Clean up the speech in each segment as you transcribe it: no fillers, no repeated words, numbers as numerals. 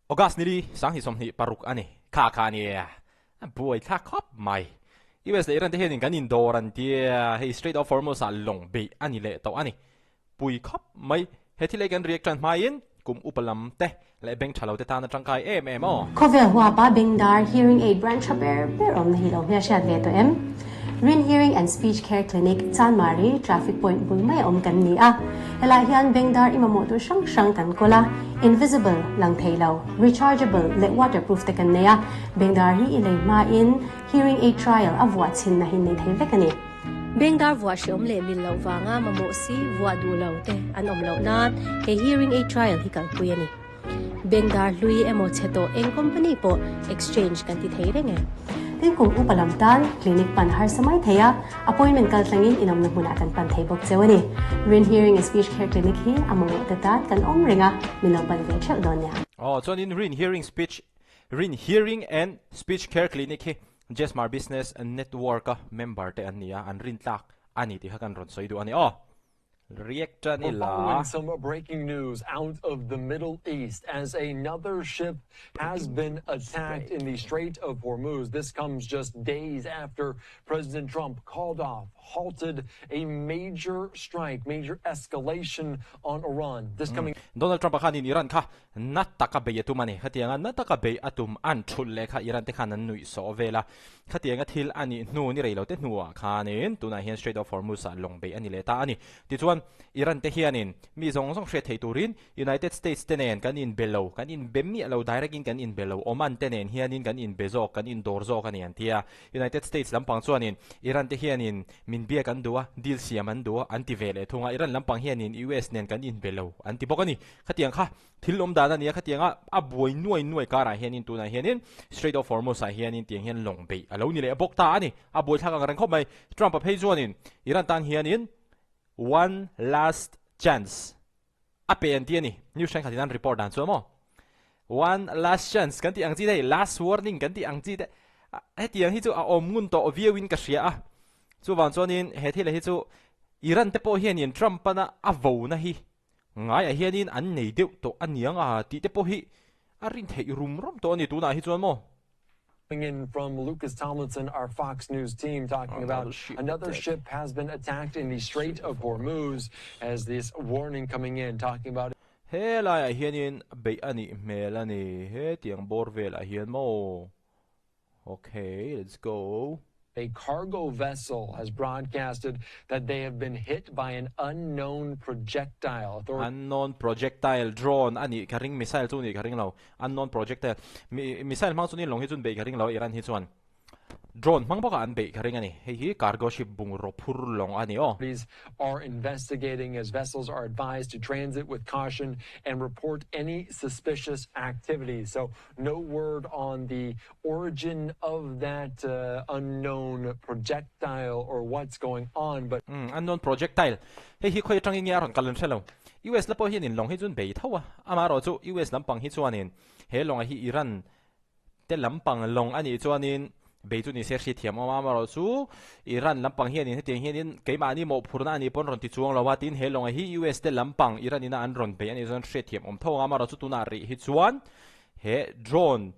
August nili 2026 a ni. Kha kha a nia. A buai thlak khawp mai. US leh Iran te hianin kan indawr an tia, hei Strait of Hormuz ah lawng beih a ni leh tawh a ni. Pui khawp mai. He thil ei kan react tan hmain kum upa lam te leh beng tha lo te tan a tangkai em em aw. Khawvel huapa Bengdar Hearing Aid Branch tha ber ber awmna hi lo hmelhriat ve tawh em? Rin Hearing and Speech Care Clinic, Chanmari, Traffic Point bul mai a awm kan ni a. Helaiah hian Bengdar i mamawh tur hrang hrang kan kawl a, invisible, lang thei lo, rechargeable leh waterproof te kan nei a. Bengdar hi i lei hmain Hearing Aid Trial a vuah chhinna hi nei thei vek a ni. Bengdar vuah hreawm leh mil loh vanga mamawh si vuah duh lo te an awm loh nan he Hearing Aid Trial hi kalpui a ni. Bengdar hlui emaw chhe tawh eng company pawh exchange kan ti thei reng e. Tin kum upa lam tan clinic pan harsa mai thei a, appointment kal tlangin inawmna hmunah kan pan thei bawk cheu a ni. Rin Hearing and Speech Care Clinic hi a mamawh te tan kan awm reng a, min lo pan ve theuh dawn nia. Aw, chuanin Rin Hearing Speech Rin Hearing and Speech Care Clinic hi Jesmar Business Network-a member te an ni a, an rintlak a ni tih kha kan rawn sawi duh a ni aw. React a ni We're la. following some breaking news out of the Middle East as another ship has been attacked in the Strait of Hormuz. This comes just days after President Trump called off, halted a major strike, major escalation on Iran. This coming Donald Trump-a khanin Iran kha na taka bei a tum a ni. Khatianga na taka bei a tum an thulh leh kha Iran te khan an nuih sawh vel a. Khatianga thil a nih hnu ni rei lo te hnuah khanin tunah hian Strait of Hormuz-ah lawng beih a ni leh ta a ni. Tichuan, Iran te hianin mi zawng zawng hriat theih turin United States te nen kan inbe lo, kan inbe miah lo, direct in kan inbe lo, Oman te nen hianin kan inbe zawk, kan indawr zawk a ni an ti a. United States lampang chuanin Iran te hianin min biak an duh a, deal siam an duh a, an ti ve leh thung a. Iran lampang hianin US nen kan inbe lo an ti bawk a ni. Khatiang kha thil awm dan a nia, khatianga a buai nuai nuai karah hianin tunah hianin Strait of Hormuz ah hianin tiang hian lawng beih a lo ni leh bawk ta a ni. A buai thlak ang reng khawp mai. Trump-a phei chuanin Iran tan hianin one last chance a pe an ti a ni. News thenkhatin an report dan chu a maw? One last chance kan tih ang chi te hei last warning kan tih ang chi te hetiang hi chu a awm ngun tawh viauin ka hria a. Chuvang chuanin he thil hi chu Iran te pawh hianin Trump-ana a vona hi Ngaiah hianin an nei deuh tawh a niang a tih te pawh hi a rin theih rum rum tawh a ni tunah hi chuan maw? In from Lucas Tomlinson, our Fox News team, talking about another ship has been attacked in the Strait of Hormuz as this warning coming in, talking about He laiah hianin beih a nih hmel a ni, hetiang bawr velah hian maw? Okay, let's go. A cargo vessel has broadcasted that they have been hit by an unknown projectile. Unknown projectile drone a nih ka ring, missile chu nih ka ring lo. Unknown projectile, missile hmang chuan in lawng hi chuan beih ka ring lo, Iran hi chuan drone hmang bawkah an beih ka ring a ni. Hei hi cargo ship bungraw phur lawng a ni aw. Authorities are investigating as vessels are advised to transit with caution and report any suspicious activity. So no word on the origin of that unknown projectile or what's going on but. Umm unknown projectile hei hi khawi atangin nge a rawn kal an hre lo. US la pawh hianin lawng hi chuan bei tho a, amaherawh chu US lampang hi chuanin he lawnga hi Iran te lampang lawng a nih chuanin bei chu nise hriatthiam awm a, amaherawh chu Iran lampang hianin hetiang hianin keimahni mawhphurhna a nih pawn rawn ti chuang lo a, tin he lawnga hi US te lampang Iran ina an rawn bei a nih chuan hriatthiam awm tho ang a, amaherawh chu tunah rih hi chuan he drone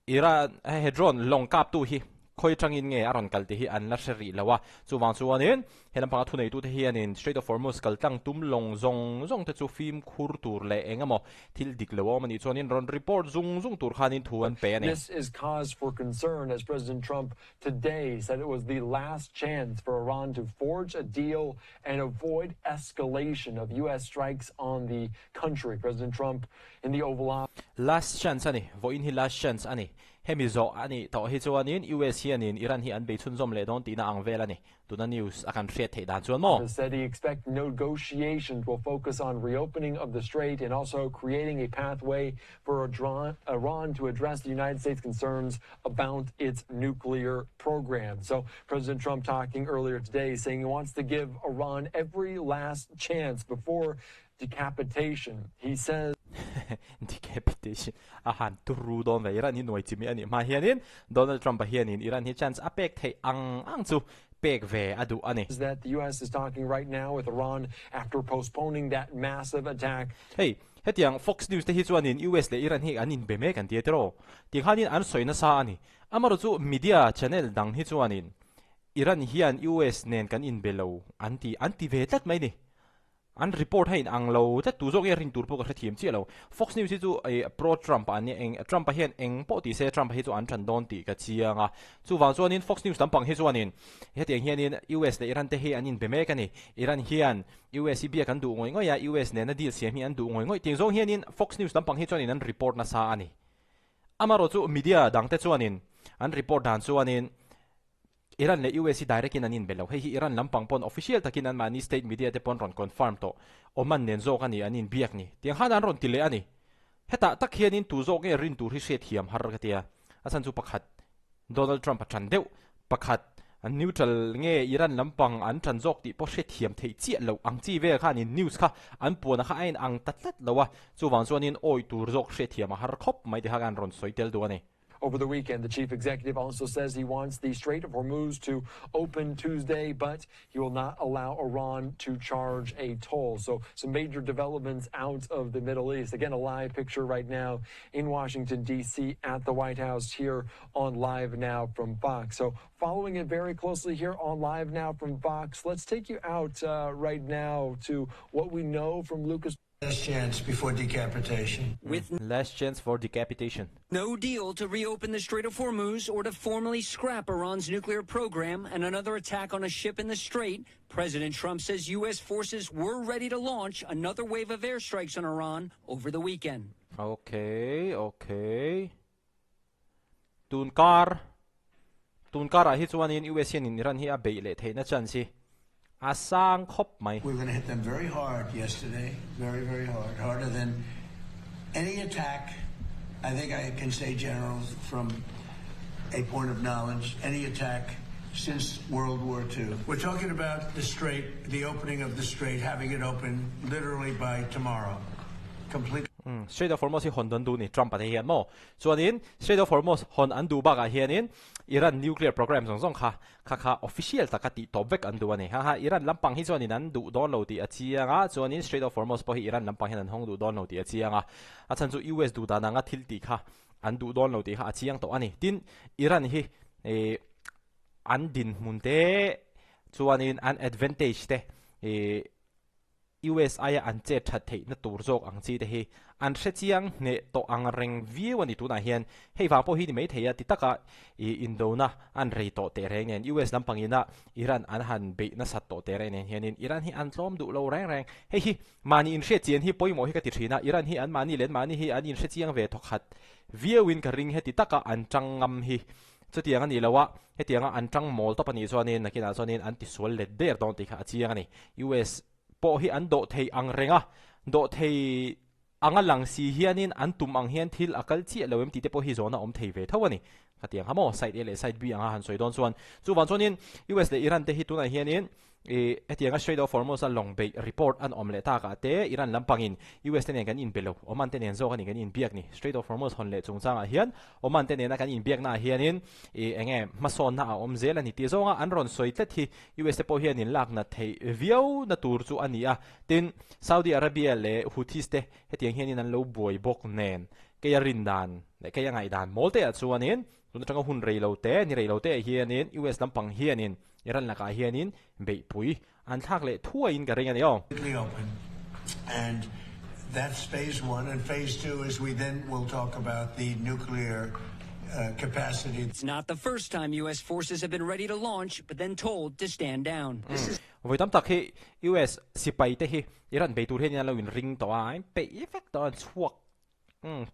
Iran he drone lawng kaptu hi khawi atangin nge a rawn kal tih hi an la hre rih lo a, chuvang chuanin he lampanga thuneitute hianin Strait of Hormuz kal tlang tum lawng zawng zawng te chu fimkhur tur leh eng emaw thil dik lo a awm a nih chuanin rawn report zung zung tur khanin thu an pe a ni. This is cause for concern as President Trump today said it was the last chance for Iran to forge a deal and avoid escalation of US strikes on the country. President Trump in the Oval Office. Last chance a ni, vawiin hi last chance a ni. Hemi zawh a nih tawh hi chuanin US hianin Iran hi an bei chhunzawm leh dawn tihna ang vel a ni. Tuna news a kan hriat theih dan chuan maw? Said he expect negotiations will focus on reopening of the strait and also creating a pathway for Iran to address the United States concerns about its nuclear program. So President Trump talking earlier today saying he wants to give Iran every last chance before decapitation. He says Decapitation a han turu dawn ve. Iran hi nuai chimi a nih hma hianin Donald Trump-a hianin Iran hi chance a pek theih ang ang chu pek ve a duh a ni. That the US is talking right now with Iran after postponing that massive attack. Hei, Hetiang Fox News te hi chuanin US leh Iran hi an inbe mek an ti a tiraw? Ti khanin an sawi nasa a ni. Amaherawhchu media channel dang hi chuanin Iran hian US nen kan inbe lo an ti an ti ve tlat mai ni. An report a inang lo tlat tu zawk nge rin tur pawh ka hrethiam chiah lo. Fox News hi chu pro Trump an nia eng Trump a hian eng pawh ti se Trump hi chu an tan dawn tih ka chiang a. Chuvang chuanin Fox News lampang hi chuanin hetiang hianin US leh Iran te hi an inbe mek a ni. Iran hian US hi biak an duh ngawih ngawih a, US nena deal siam hi an duh ngawih ngawih tiang zawng hianin Fox News lampang hi chuanin an report nasa a ni. Amaherawh chu media dangte chuanin an report dan chuanin Iran leh US hi direct in an inbe lo. Hei hi Iran lampang pawn official takin anmahni state media te pawn rawn confirm tawh. Oman nen zawk a ni an inbiak ni. Tiang khan an rawn ti leh a ni. Hetah tak hianin tu zawk nge rin tur hi hriat thiam har ka tia. A chhan chu pakhat Donald Trump a tan deuh, pakhat neutral nge Iran lampang an tan zawk tih pawh hriat thiam theih chiah loh ang chi vel khanin news kha an puan kha a inang ta tlat lo a. Chuvang chuanin awi tur zawk hriat thiam a har khawp mai ti kha an rawn sawi tel duh a ni. Over the weekend, the chief executive also says he wants the Strait of Hormuz to open Tuesday, but he will not allow Iran to charge a toll. So some major developments out of the Middle East. Again, a live picture right now in Washington, D.C. at the White House here on Live Now from Fox. So following it very closely here on Live Now from Fox, let's take you out uh, right now to what we know from Lucas. Last chance before decapitation. With Last chance for decapitation. No deal to reopen the Strait of Hormuz or to formally scrap Iran's nuclear program and another attack on a ship in the strait, President Trump says U.S. forces were ready to launch another wave of airstrikes on Iran over the weekend. Okay, okay. Tun kar tun karah hi chuanin US hianin Iran hi a beih leh theihna chance hi a sang khawp mai. We're going to hit them very hard yesterday, very, very hard, harder than any attack, I think I can say, General, from a point of knowledge, any attack since World War II. We're talking about the strait, the opening of the strait, having it open literally by tomorrow. Completely. Strait of Hormuz hi hawn dawn duh ni Trump-a te hian maw? Chuanin Strait of Hormuz hawn an duh bakah hianin Iran nuclear program zawng zawng kha kha kha official taka tih tawp vek an duh a ni. Haha, Iran lampang hi chuanin an duh dawn lo tih a chiang a, chuanin Strait of Hormuz pawh hi Iran lampang hian an hawng duh dawn lo tih a chiang a. A chhan chu US duh dan anga thil tih kha an duh dawn lo tih kha a chiang tawh a ni. Tin, Iran hi ih an dinhmun te chuanin an advantage te ih US aia an chet that theihna tur zawk ang chi te hi an hre chiang hneh tawh ang reng viau a ni tunah hian. Hei vang pawh hi ni maithei a ti taka ih indona an rei tawh teh reng nen US lampang ina Iran an han beih nasat tawh teh reng nen hianin Iran hi an tlawm duh lo reng reng. Hei hi mahni inhriat chian hi pawimawh hi ka ti thin a, Iran hi an mahni leh an mahni hi an inhre chiang ve thawkhat viauin ka ring heti taka an tang ngam hi. Chutiang a nih loh a, hetianga an tang mawl tawp a nih chuanin nakinah chuanin an tisual let der dawn tih kha a chiang a ni. US pawh hi an dawh thei ang reng a, dawh thei anga lang si hianin an tum ang hian thil a kal chiah lo em tih te pawh hi zawhna awm thei ve tho a ni. Khatiang kha maw side A leh side B anga han sawi dawn chuan. Chuvang chuanin US leh Iran te hi tunah hianin Ih, hetianga Strait of Hormuz a lawng beih report an awm leh takah te Iran lampangin US te nen kan inbe lo, Oman te nen zawk a ni kan inbiak ni. Strait of Hormuz hawn leh chungchangah hian Oman te nena kan inbiaknaah hianin ih enge hmasawnna a awm zel a ni tih zawnga an rawn sawi tlat hi US te pawh hian inlak nat theih viau na tur chu a ni a. Tin, Saudi Arabia leh Houthis te hetiang hianin an lo buai bawk nen keia rin dan leh keia ngaihdan mawl te ah chuanin tun atanga hun rei lo te, ni rei lo te ah hianin US lampang hianin Iran lakah hianin beihpui an thlak leh thuaiin ka ring a ni aw. Open and that's phase one and phase two is we then will talk about the nuclear capacity. It's not the first time US forces have been ready to launch but then told to stand down. This is Vawi tam tak hi US sipai te hi Iran bei tur hianin an lo inring tawh a, an peih vek tawh a, an chhuak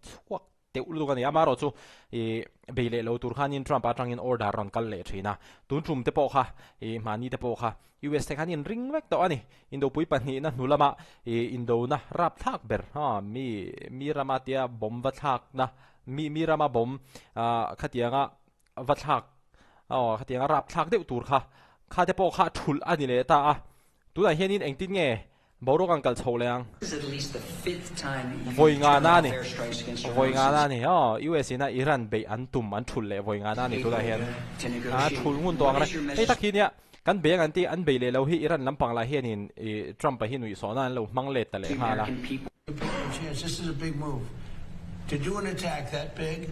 chhuak Teuh lutuk a ni. Amaherawh chu ih bei leh lo tur khanin Trump atangin order rawn kal leh thin a. Tun tum te pawh kha ih mahni te pawh kha US te khan in ring vek tawh a ni. Indopui pahnihna hnu lama ih indona rap thlak ber ha mi mi rama tia bomb va thlakna mi mi rama bomb ah khatianga va thlak aw khatianga rap thlak deuh tur kha kha te pawh kha thulh a ni leh ta a. Tunah hianin engtin nge Boruak an kal chho leh ang. Vawi ngana a ni. Vawi ngana a ni. Aw, US ina Iran beih an tum an thulh leh vawi ngana a ni tunah hian. A thulh ngun tawh ang reng. Hei tak hi nia, kan bei ang an ti, an bei leh lo hi Iran lampang lah hianin i Trump-a hi nuihsawhna an lo hmang let ta leh nghal a. A chance. This is a big move. To do an attack that big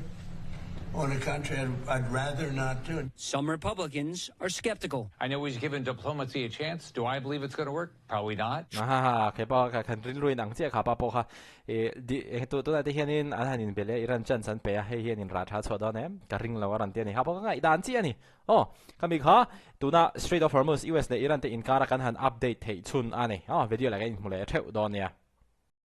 on a country, I'd, I'd rather not do it. Some Republicans are skeptical. I know he's given diplomacy a chance. Do I believe it's going to work? Probably not. Ha kei pawh kha kan rilruin ang chiah kha pa pawh kha i di eng tu tunah te hianin an han inbe leh Iran chance an pe a hei hian in rah tha chhuah dawn em ka ring lo a rawn ti a ni. Ha pawh ka ngaihdan chiah a ni. Aw khami kha tuna Strait of Hormuz US leh Iran te inkara kan han update theih chhun a ni. Aw video lah kan inhmu leh theuh dawn nia.